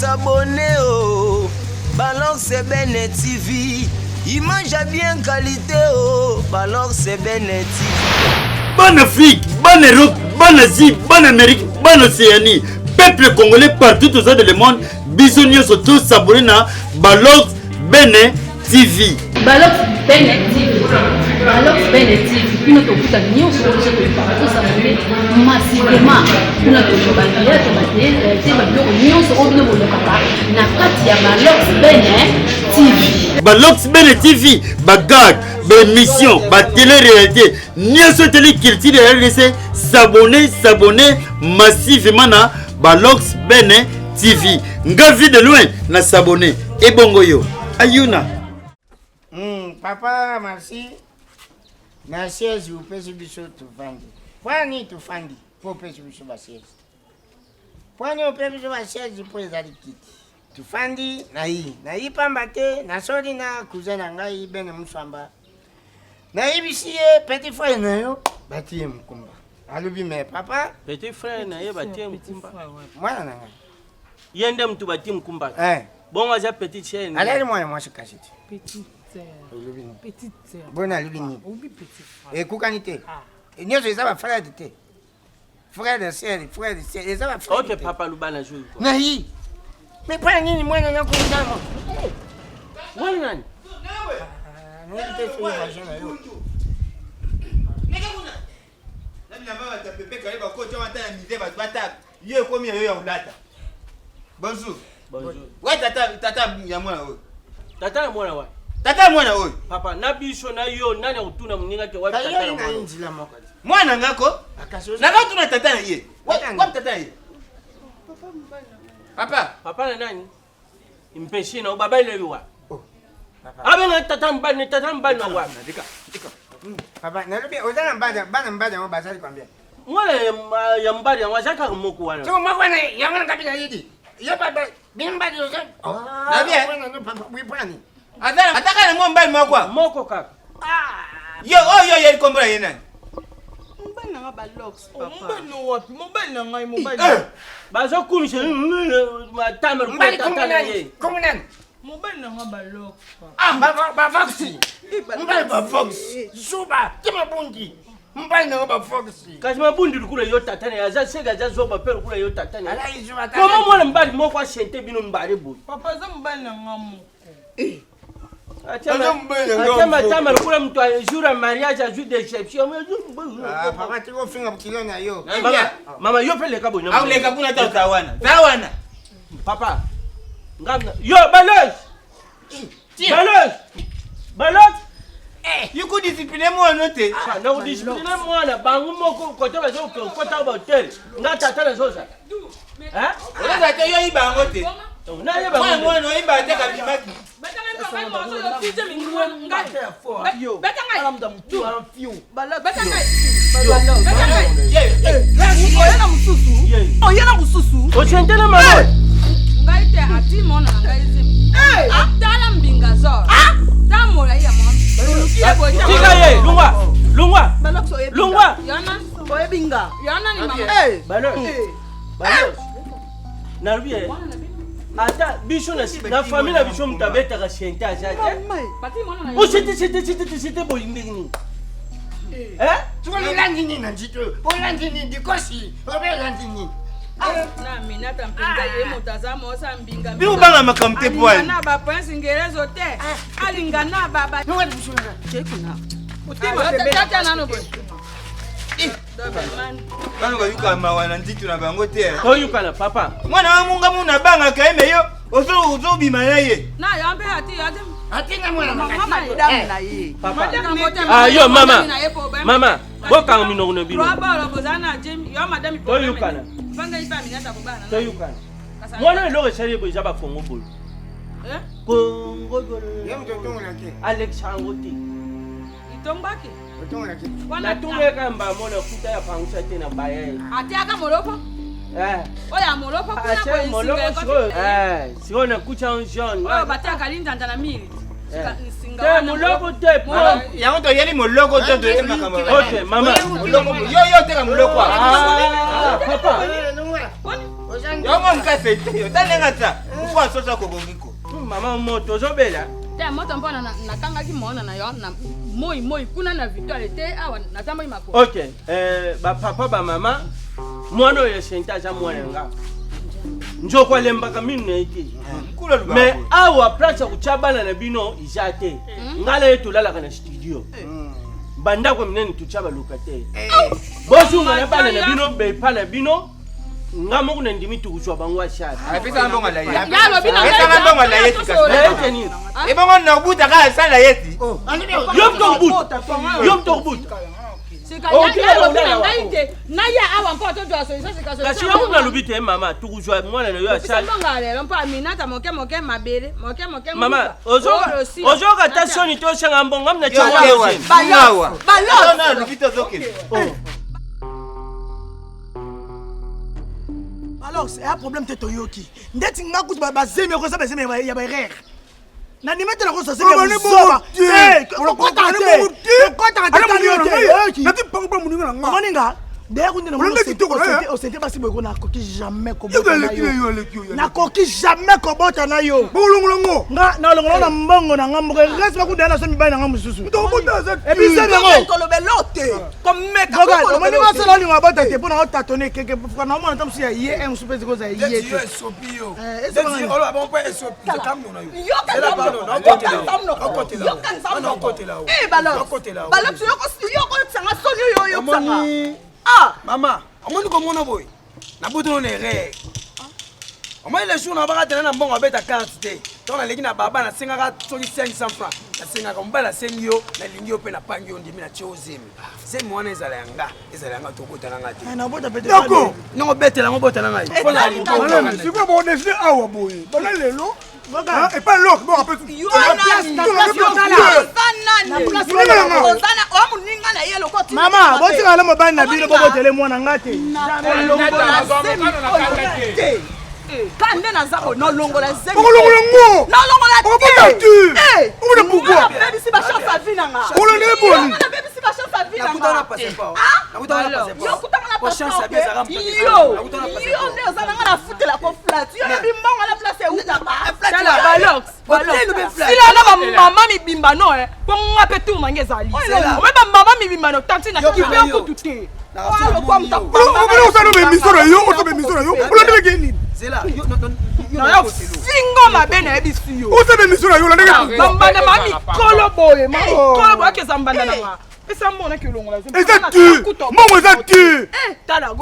S'abonner oh Balance Bene TV. Image à bien qualité oh Balance Bene TV. Bonne Afrique, bonne Europe, bonne Asie, bonne Amérique, bonne Océanie. Peuple congolais partout aux dans le monde, biso nyonso tous s'abonner na Balox Bene TV. Balox Bene TV. Balox Bene TV. Bino tokuta nyonso biso tolukaka tosabone massivement kuna tozwa bathéâtre batéréalité babiloko nyonso oyo bino bolukaka na kati ya Balox Bene TV. Balox Bene TV, bagag, baémission, batélé-réalité, nyonso etali culture ya RDC, s'abonner, s'abonner massivement na Balox Bene TV. Nga vie de loin na s'abonner. Ebongo yo. Ayuna. Papa merci na siège opesi biso tofandi pwani tofandi mpo opesi biso basiège pwani opesi biso basiège mpo ezali kiti tofandi nayi nayi pamba te nasoli na cousin na ngai bene musamba nayebisi ye petit frère na yo batie mokumba alobi me papa petit frère na ye batie mokumba mwana na ngai ye nde mutu batie mokumba eh. Bongo aza petite sœur. Alali mwana mwasi kasi te. Petite sœur. Olobi nini? Petite sœur. Boni alobi nini? Obi petit frère. Ekokani te. Ah. Nyonso eza ba frère te. Frère de sœur, frère de sœur, eza ba frère. Ok papa luba na jour. Na yi. Mais pas nini mwana na kondama. Mwana nani? Nayebi te soki voisin na yo. Na bilamba bato ya pepe kale bakoti wana ata na musée bato bataka yo ekomi ya yo ya kolata. Bonjour. Bonjour. Wa tata tata ya mwana oyo. Tata ya mwana wapi? Tata ya mwana oyo. Papa na biso na yo nani akotuna moninga te wapi tata ya mwana? Nzila moko. Mwana ngako? Nakotuna tata na ye. Wapi tata na ye? Papa. Papa na nani? Mpesi na baba ile wa. Abenga tata mobali ne tata mobali na wapi? Papa, nalobi oza na bana bana mobali yango bazali combien? Mwana ya mobali yango aza kaka moko wana. Soko moko wana yango na kapi na yidi. Yo papa, bino mobali oza. Na bien. Oui, pwani. Ata ata kana mwa mobali moko. Moko kaka. Yo oyo ye kombo na ye nani? Mobali na nga balox papa. Mobali no wapi? Mobali na ngai mobali. Bazokumisa matama lokola tata na ye. Kombo nani? Mobali na nga balox papa. Ah, ba fox. Mobali ba fox. Zuba, te mabundi. Mobali na nga ba fox. Kasi mabundi lokola yo tata na ye aza sega aza zoba mpe lokola yo tata na ye. Alai zuba tata. Koma mwana mobali moko asente bino mbale boye. Papa aza mobali na nga moko. Atia matama lokola moto jour ya mariage azwi déception. Ah, papa tika ofinga kilo na yo. Mama yo mpe leka boye. Akuleka kuna ta za wana. Za wana. Papa. Ngam yo baloge. Baloge. Baloge. Yuko discipline mwana te. Na kodiscipline mwana bango moko kote bazokota ba hotel. Nga tata nazoza. Hein? Oza te yo yiba yango te. Nayeba Mwana mwana oyiba te kabimaki. Oyena mosusu. Oyena mosusu. Osentele mama. Ngai te ati mona na ngai zemi. Tala mbinga zor. Ta molai ya mwana. Oluki ye boye. Tika ye, lungwa. Lungwa. Lungwa. Yana. Oyebi nga. Yana ni mama. Baloge. Baloge. Nalobi ye. Ata biso na famille na biso moto abetaka sente aza te. Osete sete sete sete boye ndenge nini? Soki olandi nini na nzito oyo? Olandi nini dikosi? Obe olandi nini? Na minata mpenza ye moto aza mosa mbinga. Bino banga makambo te po Alinga na ba prince ngerezo te. Alinga na baba. Tata nano boye. Bana bayuka mawa na nzitu na bango te. Toyukana papa. Mwana wa munga muna bangaka ye me yo ozobima na ye. Na yo mpe ati yo ati. Ati na mwana Madame na ye. Papa. Ah yo mama. Mama, bokanga minoko na bino. Toyukana. Toyukana. Mwana eloko esali ye boye eza bakongo boye. Kongo Ye moto otongolaki. Alex yango te. Itombaki. Otongolaki. Natongaka mbamo na kuta ya pangusa te na baya ye. Atiaka moloko. Oyo ya moloko kuna Atia boye moloko nsinga sikoyo. ekoti. Sikoyo nakuta un jaune. Oyo batiaka linzanza na mili. Te moloko te po. Yango toyeli moloko te toyeli makambo. Ok mama. Moloko yo yo teka moloko. Ah papa. Yo mo mkase te yo talenga ta. Kuka soso kokokiko. Mama moto ozobela. Te moto mpona nakangaki mwana na yo na moi moi kuna na victoire te awa natamboli makolo. Ok, eh, bapapa bamama mwana oyo esente aza mwana nga nzoko alembaka minu na ye te mais awa place ya kotya bana na bino eza te hmm. ngai na ye tolalaka na studio hmm. bandako minene totya balocataire eh. bozonga na bana na bino bepa na bino nga moko na ndimi tokozwa bango ashaapesaka mbongo na ye ti ebongo nobuta kaka asala ye ti oh. yo moto obuta yo moto obuta alobi na ngai te naya awa mpo tozwa solution sika kasi yango nalobi te mama tokozwa mwana na yo asalimbonga lelo mpo aminata moke moke mabele moke moke mama ozoyoka ata soni te osanga mbongo amina Alors eya problème te toyoki ndeti nga kutu bazemi oko eza bazemi ya baerreur nandima te nakozwa zemi ya buzoba okotaka te okotaka te tali yo te omoni nga deya kundi osente basi boye ko nakoki jamais kobota na yo nakoki jamais kobota na yo nga nalongola na mbongo na nga moko reste bakuda na so mibali na nga mosusu episode yango omoni masolo olingo abota te mpo na otatone keke naomona ta mosusu ya ye eh, mosusu mpe zikoza ya ye te mama omoni komona boye nabutono na erreur omoni le jour nabaka tena na mbongo abeta carte te ntango naleki na baba nasengaka soki 500 franc nasengaka mobali asengi yo nalingi yo mpe napangi yo ndimi natie yo zemi zemi wana ezala ya nga ezala ya nga tokota na nga te eh, noko betela yango bota na ngai sikoyo bokodeside awa boye bana lelo epai lok mama botikala mobali na bino bobotele mwana nga te ka nde naza boye nolongola zemiolongola ngo nolongola te omona pourquoi nabebisi bachance ya vie na nga olongola boni nabebisi bachance ya vie na nga yo kutanga na passeport yo yo nde oza nanga nafutela ko flat yo yebi mbongo na place eutaka sila na bamama mibimba no eh. mpo nga mpe tour na nga ezali ome bamama mibimba no tanti na kipe kutu te osala bemission na yo osala bemission na yo olandeli nini nayo fingo mabe nayebisi yo osala bemission na yo olandeli bambanda ma mikolo boye ma mikolo boye akeza mbanda na nga pesa mbongo naki olongola eza ti mbongo eza ti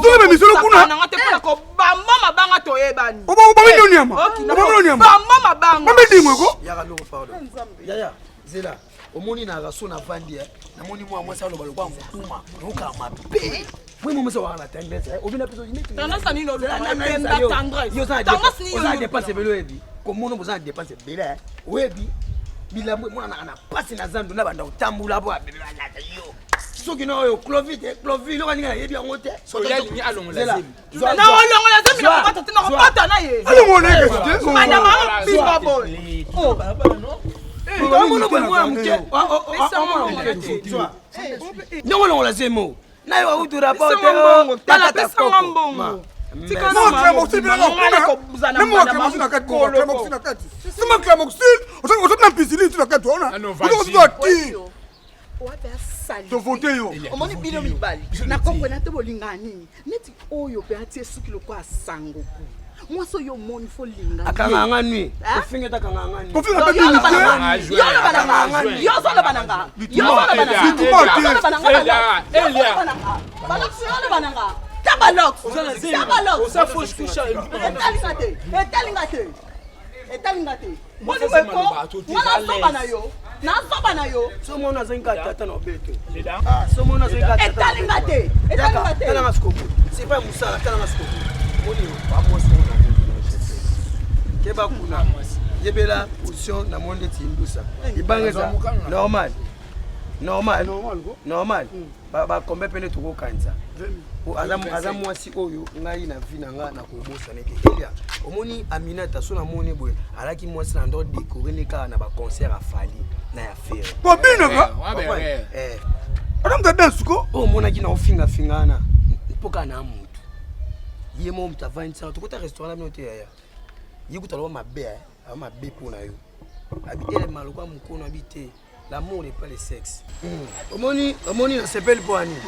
soki bemission kuna nanga te mpona kobamba mabanga toyebani obami noniama obami noniama bamba mabanga bamedimwe ko yaka loko pardon yaya zela omoni na raso navandi eh, namoni mwa mwasi aloba lokola mokuma nokaa mabe mwe mwasi awaka na tendresse eh, obina mpe oza na dépense ebele oyebi komona boza na dépense ebele eh. oyebi bilambo emonanaka na mpasi na zando na banda kotambola po abebe balata yo soki na oyo clovi te clovi yoka ndenge nayebi yango te naolongola zemi nakobata te nakobata na ye alongola manda mabimba boye omona boye mwana moke ndenge olongola zemi o nayo autu rapport pesanga mbongo na mpisili ti na kati wana ozokozwa ti tovote yo omoni bino mibali nakompona te bolingaka nini neti oyo mpe atie suki lokola sangoku mwasi oyo omoni fo linga akanga nga nui ofinga ete akanga nga nui kofinga mpe nini te yo oloba na nga yo ozoloba na nga yo ozoloba na nga yo ozoloba na nga yo na nga balox yo oloba na nga ta balox ta balox etalinga te etalinga te etalinga te boni boye ko nga nazoba na yo nazoba na yo so mwana azangi kaka tata na obeto so mwana azangi kaka etalinga te etalinga te talanga sikoku c'est pas mosala talanga sikoku moni bamwasi oyo keba kuna yebela position na moni ndeti ndusa libanga eza normal normal normal bakombe pene tokokanisa aza mwasi oyo ngai na vie na ngai nakobosana ete elia omoni aminata so namoni boye alaki mwasi na ndo décore ne kaka na baconcert afali na ya fere kobinaka ata moto adanse ko oyo omonaki na ofingafinga wana mpo kaka na motu ye moko moto avandisaka tokota restaurant na bino te yaya. Ye kutu aloba mabe, eh, aloba mabe mpo na yo. Abi elema lokola mokolo abi te. L'amour n'est pas le sexe. Omoni, omoni nasepeli mpo ya nini?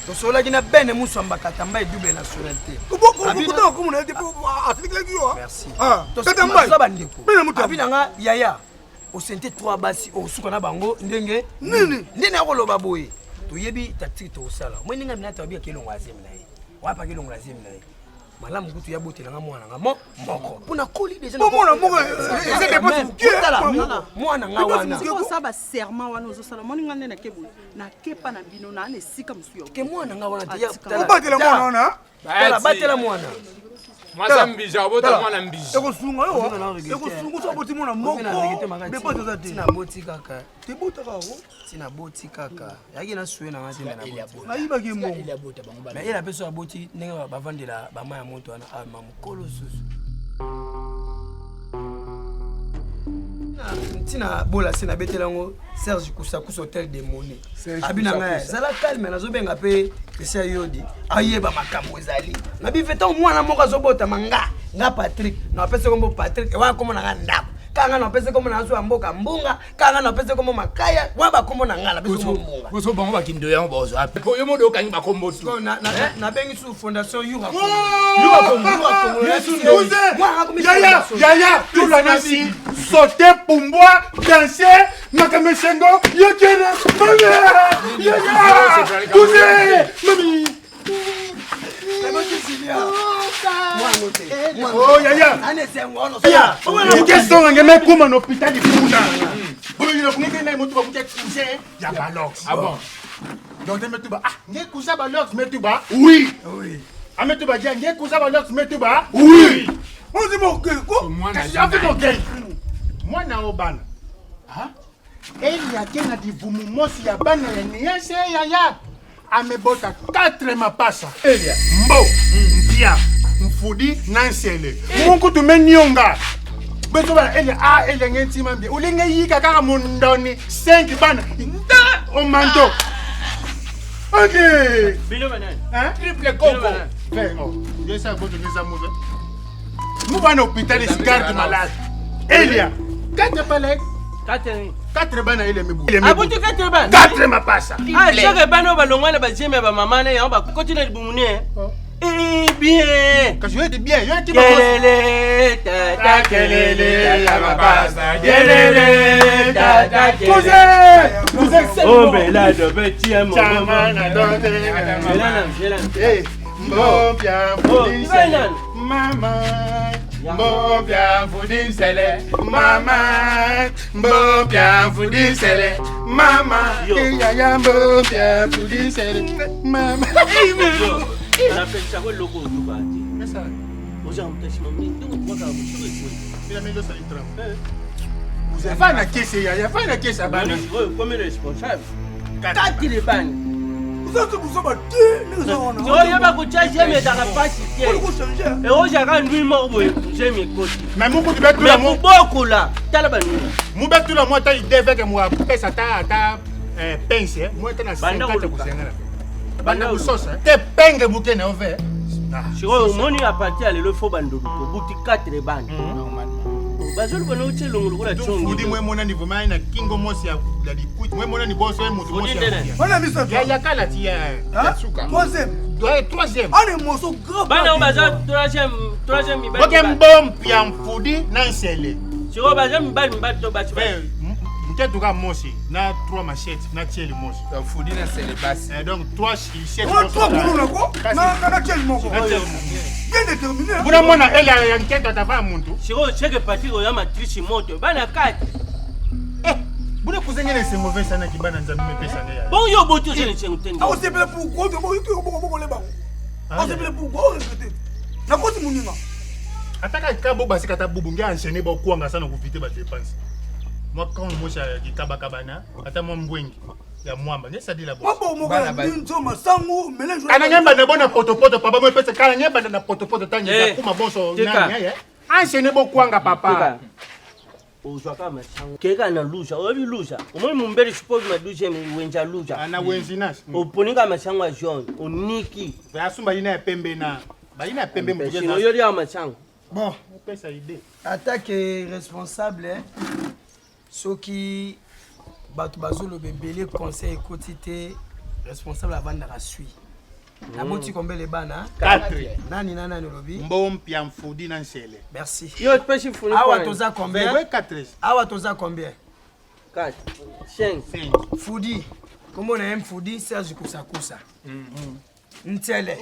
Tosololaki na Bene Musamba Katamba et double nationalité. Merci. Toza bandeko. Abi na nga yaya osente trois basi okosuka na bango ndenge nini ndenge akoloba boye toyebi tactique tokosala omoni ndenge aminata abiyaki elongo azemi na ye wapaki elongo azemi na ye malamu kutu ya botela nga mwana nga mo moko mpo nakoli deja mwana moko eza dépense moke mwana nga wana osala ba serment wana ozosala omoni nga nde nake boye nakepa na bino naa na esika mosusu ya ke mwana nga wana obatela mwana wana tala batela mwana mwasa mbiji abota mwana mbiji ekosunga yo ekosunga so aboti mwana moko dépense eza te naboti kaka tebotaka yango ntina boti kaka yaki na suye na nga te nayibaki ye mbongo mais ye na mpe so aboti ndenge bavandela bama ya moto wana ama ah, mokolo susu ntina bola se nabetela yango serge kusakusa hotel de monnaie abi na ngai zala calme nazobenga mpe christian yodi ayeba makambo ezali nabi ve ntango mwana moko azobotama nga nga patrick napesi kombo patrick ewana kombo na nga ndako kaka nga napesi kombo na azwa mboka mbunga kaka nga napesi kombo makaya wana bakombo na nga napesi kombo mbunga boso bango bakindo yango bozwa po yo modo okangi bakombo tu nabengi su fondation yura yaya yaya tolanasi sote pumbwa danse makambo esengo yokene mami yaya kuze mami Oh, yaya kesonga nge mekuma na hôpital kuna boyina kungeke na moto bakuta cousin ya balox ah bon donc metuba ah nge cousin balox metuba oui oui ametuba dia nge cousin balox metuba oui ozi mokeko kasi afi mokei mwana o bana eliake na livumu mosi ya bana ya niese yaya amebota 4 mapasa elia mbo mpia mfudi na nsele munkutu menionga beso bana elia a elia nge ntima mbia ulinge yika kaka mondoni 5 bana nda omanto ok bino banani triple koko oh ngesa koto ngesa muve mu bana hôpital is garde malade elia 4 palais 4 4 bana ele mibu abuti 4 bana 4 mapasa ah chaque bana oyo balongwa na bazemi ya bamama na yango bakoti na libumu ne Eh bien. Kasi yo bien, yo ti Kelele tata kelele tata mapasa kelele tata kelele. Cousin, cousin. Oh bela do beti ya mo. Chama na do te. Jela na jela. Eh, mbopia mfundisele. Mama. Mbopia mfundisele. Mama. Mbopia mfundisele. Mama. Yaya mbopia mfundisele. Mama. Napekisako eloko otuka te oza motasima ndenge obwakaka mosuku ekwe fana kese yaya fana kese abana oyo komi responsable kati libani oyeba kotya zemi ezalaka mpasi te eozalaka ndwi moko boye zemi ekoti mais kobokola tala banui mubetula mwa ata ideveke mwapesa ata ata pense mwa ata na 50 kusengana banda kusosa te penge buke na ove sikoyo omoni apartir ya lelo fo bandolu tobuti 4 bana bazoluka na otie elongo lokola fudi mwe monani vraiment na kingo mosi ya likuti mwe monani boso ye motu mosi ya kala ti ya suka troisième troisième ana emotion grave bana oyo baza troisième troisième mibali boke mbompi ya mfudi na nsele sikoyo baza mibali mibali to basi nketuka mosi na 3 machette na tieli mosi fudi na nsele basi donc 3 3 kuluna ko na tieli moko bien déterminé kuna mwana ele ya nketo atava ya muntu sikoyo seke patrik oya matrice moto bana kati buna kuzengela esengo vesanaki bana nzambe mepesa nde bongo yo oboti oza na esengo te osepela pourquoi obokolebango osepela pourquoi oregrete nakoti moninga ataka kabo basika ata bubu nge enchaîner bokwanga sana kovite badepense mwa kan mosi ya kikabakabana ata mwa mbwengi ya mwamba nde sadila kana nge banda bona potopoto papa mo epesa kana nge banda na potopoto tangi kuma bonso nani ye enchaîner bokwanga papa ozwaka masango keka na luja oyebi luja omoni mombele suppose ma deuxième wenza luja na wenzi nas oponi kaka masango ya jaune oniki asumba yina ya pembe na bayina ya pembe oyoli ya masango. Bon, opesa idée. Attaque responsable, hein. Soki bato bazoloba ebele, conseil ekoti te, responsable avandaka sui. Naboti kombele bana? Quatre. Nani na nani olobi? Mbo, mpia, mfudi na nsele. Merci. Yo pesi funi. Awa toza combien? Ouais, quatre. Awa toza combien? 4, 5. Fudi, kombo na ye Mfudi Serge Kusakusa. Ntele,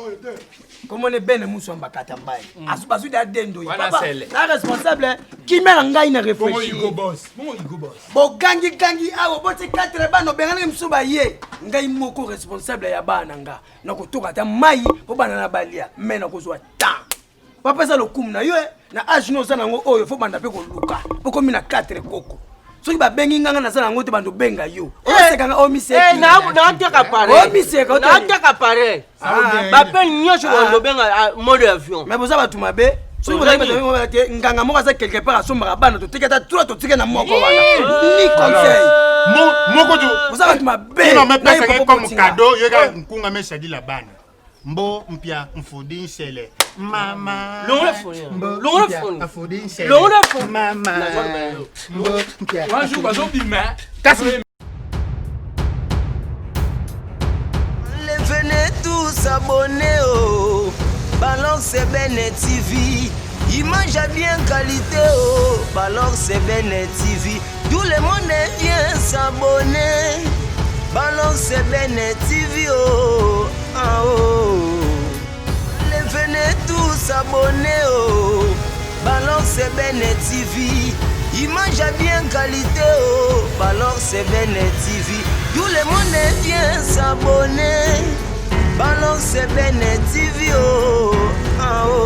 kombo na bene musu ambakata mbai. Bazwi da dendo ye. Wana Papa, sele. na responsable kimia na ngai na Bongo réfléchir. Hugo Boss. Bongo Hugo Boss. Bogangigangi awa, boti 4 bana, obenganaki mosusu baye. Ngai moko responsable ya bana na nga, nakotoka ata mai mpo bana na balia, me nakozwa temps. Papa, eza lokumu na yo eh. Na age no oza nango oyo, fo banda mpe koluka mpo komi na 4 koko. Soki babengi nganga, naza nango te, bando benga yo, osekanga omiseki. Naateka pare. Omiseka. Naateka pare. Bape nyonso bandobenga mode avion. Mais boza bato mabe. Soki bozali bato mabe te, nganga moko aza quelque part, asombaka bana, toteki ata 3, totiki na moko wana ni conseil. Moko tu. Boza bato mabe. Tino Ngai mepesaka papa comme botinga. cadeau yoka nkunga mesadila bana. Mbo, mpia, mfudi, nsele. Mama. Longola foni. Mbo, Longola mpia, foni. mfudi, nsele. Longola foni. Mama. Mbo, mpia. Un jour bazobima. Kasi Les venez tous abonnés oh. Balance Bene TV. Image à bien qualité oh. Balance Bene TV. Tout le monde vient s'abonner. Balance Bene TV oh. Ah, oh. Les venez tous abonnés oh. Balance Bene TV. Image à bien qualité oh. Balance Bene TV. Tout le monde vient s'abonner. Balance Bene TV oh. Ah, oh.